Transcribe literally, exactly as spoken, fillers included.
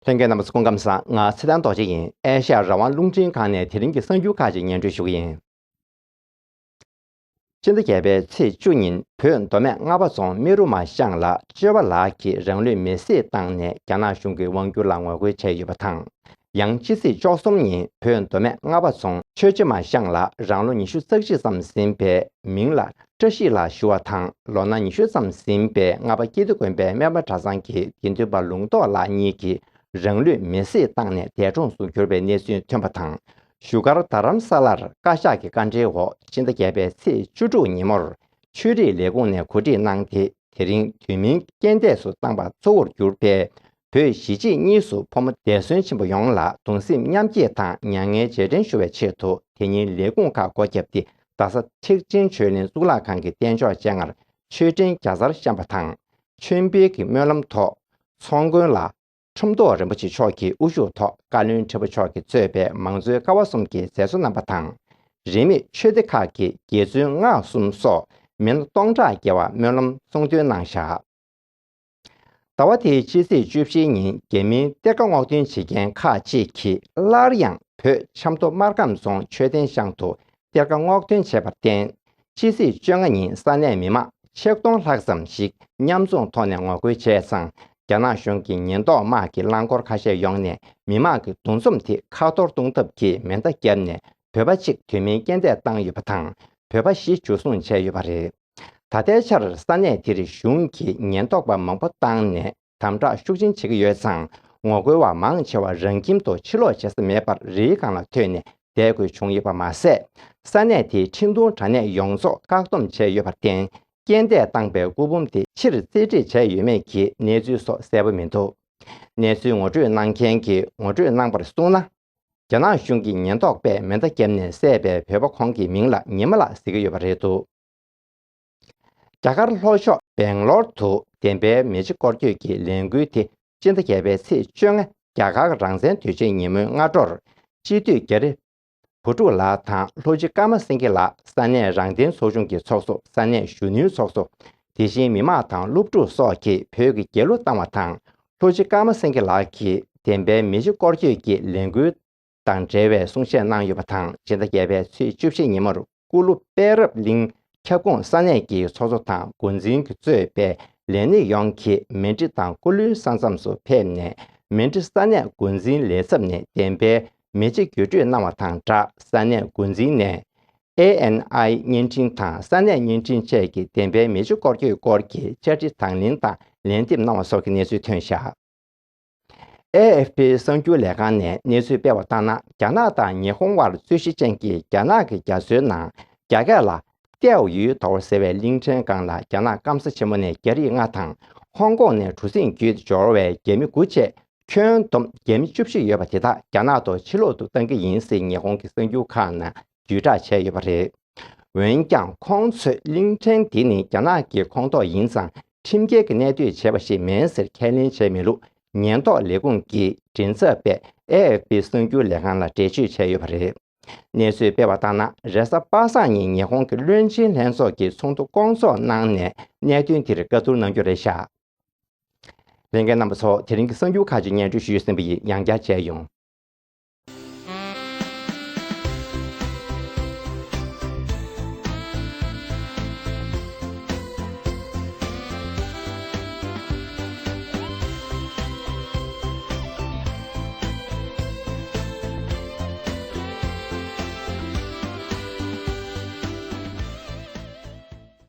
ལྷན་རྒྱས་རྣམ་པ་ཚོ་སྐུ་ཁམས་བཟང་། ང་ཚེ་བརྟན་རྡོ་རྗེ་ཡིན། ཨེ་ཤ་ཡ་རང་དབང་རླུང་འཕྲིན་ཁང་ནས་དེ་རིང་གི་གསར་འགྱུར་ཁག་ཅིག་སྙན་སྒྲོན་ཞུ་གི་ཡིན། སྤྱི་ཟླ་བརྒྱད་པའི་ཚེས་བཅུ་ཉིན་བོད་མདོ་སྨད་རྔ་པ་རྫོང་སྨི་རུ་མ་ཤང་ལ་ཆོས་པ་ལགས་ཀྱིས་རང་ལུས་མེར་སྲེག་བཏང་ནས་རྒྱ་ནག་གཞུང་གི་དབང་སྒྱུར་ལ་ངོ་རྒོལ་བྱས་ཡོད་པ་དང་། ཡང་ཕྱི་ཚེས་བཅུ་གསུམ་ཉིན་བོད་མདོ་སྨད་རྔ་པ་རྫོང་ཆོས་རྗེ་མ་ཤང་ལ་རང་ལོ་ཉི་ཤུ་རྩ་གཅིག་ཙམ་ཟིན་པའི་མིང་ལ་བཀྲ་ཤིས་ལགས་ཞུ་བ་དང་། ལོ་ན་ཉི་ཤུ་ཙམ་ཟིན་པའི་རྔ་པ་སྐྱིད་སྡེ་དགོན་པའི་སྨན་པ་གྲྭ་ཚང་གི་དགེ་འདུན་པ་ལུང་རྟོགས་ལགས་གཉིས་ཀྱིས་རང་ལུས་མེར་སྲེག་བཏང་ནས་འདས་གྲོངས་སུ་གྱུར་པའི་གནས་ཚུལ་ཐོན་པ་དང་། བཞུགས་སྒར་རྡ་རམ་ས་ལར་བཀའ་ཤག་གི་བཀའ་འཁྲོལ་འོག་ཕྱི་ཟླ་བརྒྱད་པའི་ཚེས་བཅུ་དྲུག་ཉིན་མོར་ཆོས་རིག་ལས་ཁུངས་ནས་གོ་སྒྲིག་གནང་སྟེ། དེ་རིང་དུས་མིན་རྐྱེན་འདས་སུ་བཏང་བ་གཙོ་བོར་གྱུར་པའི་བོད་གཞིས་བྱེས་གཉིས་སུ་ཕོ་མོ་འདས་གསོན་ཆེན་པོ་ཡོངས་ལ་གདུང་སེམས་མཉམ་སྐྱེད་དང་མྱ་ངན་རྗེས་དྲན་ཞུ་བའི་ཆེད་དུ། དེ་ཉིན་ལས་ཁུངས་ཁག་སྒོ་བརྒྱབ་སྟེ། རྡ་ས་ཐེག་ཆེན་ཆོས་གླིང་གཙུག་ལག་ཁང་གི་རྟེན་མཆོག་སྤྱན་སྔར་མཆོད་སྤྲིན་བརྒྱ་རྩར་བཤམས་པ་དང་། མཆོད་འབུལ་གྱི་སྨོན་ལམ་ཐོག་ཚོགས་མགོན་ལ་ཁྲོམ་ཐོག་རིན་པོ་ཆེ་མཆོག་གི་དབུ་བཞུགས་ཐོག་བཀའ་བློན་ཁྲི་པ་མཆོག་གིས་གཙོས་པའི་མང་གཙོའི་ཀ་བ་གསུམ་གྱི་མཛད་གཙོ་རྣམ་པ་དང་། རིས་མེད་ཆོས་སྡེ་ཁག་གི་དགེ་བཙུན་སྔགས་གསུམ་སོགས་མི་སྣ་སྟོང་ཕྲག་བརྒལ་བ་སྨོན་ལམ་གསུང་འདོན་གནང་བཞག་ཟླ་བ་དེའི་ཕྱི་ཚེས་བཅུ་བཞིའི་ཉིན་རྒྱ་མིའི་གཏེར་ཁ་སྔོག་འདོན་བྱེད་མཁན་ཁག་ཅིག་གིས་སླར་ཡང་བོད་ཆབ་མདོ་སྨར་ཁམས་རྫོང་མཆོད་རྟེན་ཤང་དུ་གཏེར་ཁ་སྔོག་འདོན་བྱས་པར་བརྟེན། ཕྱི་ཚེས་བཅོ་ལྔ་ཉིན་ས་གནས་མི་མང་ཆིག་སྟོང་ལྷག་ཙམ་ཞིག་མཉམ་འཛོམས་ཐོག་ནས་ངོ་རྒོལ་བྱས་ཙང་། རྒྱ་ནག་གཞུང་གི་ཉེན་རྟོག་དམག་གིས་རླངས་འཁོར་ཁ་ཤས་ཡོང་ནས་མི་མང་གི་འདུ་འཛོམས་དེ་ཁ་འཐོར་གཏོང་ཐབས་ཀྱི་མེ་མདའ་བརྒྱབ་ནས། བོད་པ་གཅིག་དུས་མིན་རྐྱེན་འདས་བཏང་ཡོད་པ་དང་། བོད་པ་བཞི་འཇུ་བཟུང་བྱས་ཡོད་པ་རེད། ད་ལྟའི་ཆར་ས་གནས་དེར་གཞུང་གིས་ཉེན་རྟོག་པ་མང་པོ་བཏང་ནས་དམ་དྲག་ཤུགས་ཆེན་བྱེད་ཀྱི་ཡོད་ཙང་། ངོ་རྒོལ་བ་མང་ཆེ་བ་རང་ཁྱིམ་དུ་ཕྱིར་ལོག་བྱེད་ས་མེད་པར་རིའི་སྒང་ལ་ཐོན་ནས་བསྡད་དགོས་བྱུང་ཡོད་པ་མ་ཟད། ས་གནས་དེའི་འཕྲིན་གཏོང་དྲ་གནས་ཡོངས་རྫོགས་བཀག་སྡོམ་བྱས་ཡོད་པར་བརྟེན། རྐྱེན་འདས་བཏང་པའི་སྐུ་འབུམ་དེ་ཕྱིར་རྩིས་སྤྲོད་བྱས་ཡོད་མེད་ཀྱི་གནས་ཚུལ་སོགས་གསལ་པོ་མི་འདུག་གནས་ཚུལ་ངོ་སྤྲོད་གནང་མཁན་གྱིས་ངོ་སྤྲོད་གནང་པར་གསུངས་ན། རྒྱ་ནག་གཞུང་གི་ཉེན་རྟོག་པས་མེ་མདའ་བརྒྱབ་ནས་བསད་པའི་བོད་པ་ཁོང་གི་མིང་ལ་ཉི་མ་ལགས་ཟེར་གྱི་ཡོད་པ་རེད་འདུག་རྒྱ་གར་ལྷོ་ཕྱོགས་སྦེང་ལོར་དུ་བདེན་པའི་མེ་ལྕེ་སྐོར་སྐྱོད་ཀྱི་ལས་འགུལ་དེ་སྤྱི་ཟླ་བརྒྱད་པའི་ཚེས་བཅོ་ལྔ་རྒྱ་གར་རང་བཙན་དུས་ཆེན་ཉིན་མོའི་སྔ་དྲོར་སྤྱི་འཐུས་རྒྱ་རི་བུ་ཕྲུག་ལགས་དང་ལྷོ་སྤྱི་ཀརྨ་སེང་གེ་ལགས། ས་གནས་རང་བདེན་ཚོགས་ཆུང་གི་ཚོགས་གཙོ། ས་གནས་གཞོན་ནུའི་ཚོགས་གཙོ། དེ་བཞིན་མི་མང་དང་སློབ་ཕྲུག་སོགས་ཀྱིས་བོད་ཀྱི་རྒྱལ་གླུ་བཏང་བ་དང་། ལྷོ་སྤྱི་ཀརྨ་སེང་གེ་ལགས་ཀྱིས་བདེན་པའི་མེ་ལྕེ་སྐོར་སྐྱོད་ཀྱི་ལས་འགུལ་དང་འབྲེལ་བའི་གསུང་བཤད་གནང་ཡོད་པ་དང་། སྤྱི་ཟླ་བརྒྱད་པའི་ཚེས་བཅུ་བཞི་ཉིན་མོར་ཀུ་ལུ་པེ་རབ་གླིང་ཁྱབ་ཁོངས་ས་གནས་ཀྱི་ཚོགས་གཙོ་དང་འགོ་འཛིན་གྱིས་གཙོས་པའི་ལས་སྣེ་ཡོངས་ཀྱིས་མན་ཌི་དང་ཀུ་ལུའི་ས་མཚམས་སུ་ཕེབས་ནས། མན་ཌི་ས་གནས་འགོ་འཛིན་ལས་ཚབ་ནས་བདེན་པའི་མེ་ལྕེ་བརྒྱུད་སྤྲོད་གནང་བ་དང་སྦྲགས། ས་གནས་འགོ་འཛིན་ནས་ཨེ་ཨེན་ཨའི་བརྙན་འཕྲིན་དང་ས་གནས་བརྙན་འཕྲིན་བཅས་ཀྱི་བདེན་པའི་མེ་ལྕེ་སྐོར་སྐྱོད་སྐོར་གྱི་བཅར་འདྲི་དང་ལེན་དང་ལན་འདེབས་གནང་བ་སོགས་ཀྱི་གནས་ཚུལ་ཐོན་བཞག་ཨེ་ཨེཕ་པི་གསར་འགྱུར་ལས་ཁང་ནས་གནས་ཚུལ་སྤེལ་བ་ལྟར་ན། རྒྱ་ནག་དང་ཉི་ཧོང་དབར་རྩོད་གཞི་ཅན་གྱི་རྒྱ་ནག་གི་རྒྱ་མཚོའི་ནང་རྒྱ་སྐད་ལ་ཏེའོ་ཡུའུ་ཐོར་ཟེར་བའི་གླིང་ཕྲན་སྒང་ལ་རྒྱ་ནག་སྐམ་ས་ཆེན་མོ་ནས་རྒྱ་རིགས་ལྔ་དང་། ཧོང་ཀོང་ནས་གྲུ་གཟིངས་བརྒྱུད་འབྱོར་བའི་རྒྱ་མི་དགུ་བཅས་ཁྱོན་བསྡོམས་རྒྱ་མི་བཅུ་བཞི་ཡོད་པ་དེ་དག་རྒྱ་ནག་ཏུ་ཕྱིར་ལོག་ཏུ་གཏང་གི་ཡིན་ཟེར་ཉི་ཧོང་གི་གསར་འགྱུར་ཁག་ནང་བརྒྱུད་བསྒྲགས་བྱས་ཡོད་པ་རེད། འོན་ཀྱང་ཁོང་ཚོས་གླིང་ཕྲན་འདི་ནི་རྒྱ་ནག་གི་ཁོངས་གཏོགས་ཡིན་ཙང་ཁྲིམས་འགལ་གྱི་གནས་སྡོད་བྱས་པ་ཞིག་མིན་ཟེར་ཁས་ལེན་བྱས་མེད་ལུགས་ཉེན་རྟོག་ལས་ཁུངས་ཀྱི་མགྲིན་ཚབ་པས་ཨེ་ཨེཕ་པི་གསར་འགྱུར་ལས་ཁང་ལ་འགྲེལ་བརྗོད་བྱས་ཡོད་པ་རེད། གནས་ཚུལ་སྤེལ་བ་ལྟར་ན། རེས་གཟའ་པ་སངས་ཉིན་ཉི་ཧོང་གི་བློན་ཆེན་ལྷན་ཚོགས་ཀྱི་ཚོགས་འདུ་བསྐོང་ཚོགས་གནང་ནས་གནད་དོན་དེར་བཀའ་བསྡུར་གནང་རྒྱུ་རེད་བཞག་ལྷན་རྒྱས་རྣམ་པ་ཚོ། དེ་རིང་གི་གསར་འགྱུར་ཁག་ཅིག་སྙན་སྒྲོན་ཞུས་ཟིན་པ་ཡིན། ཡང་བསྐྱར་མཇལ་ཡོང་།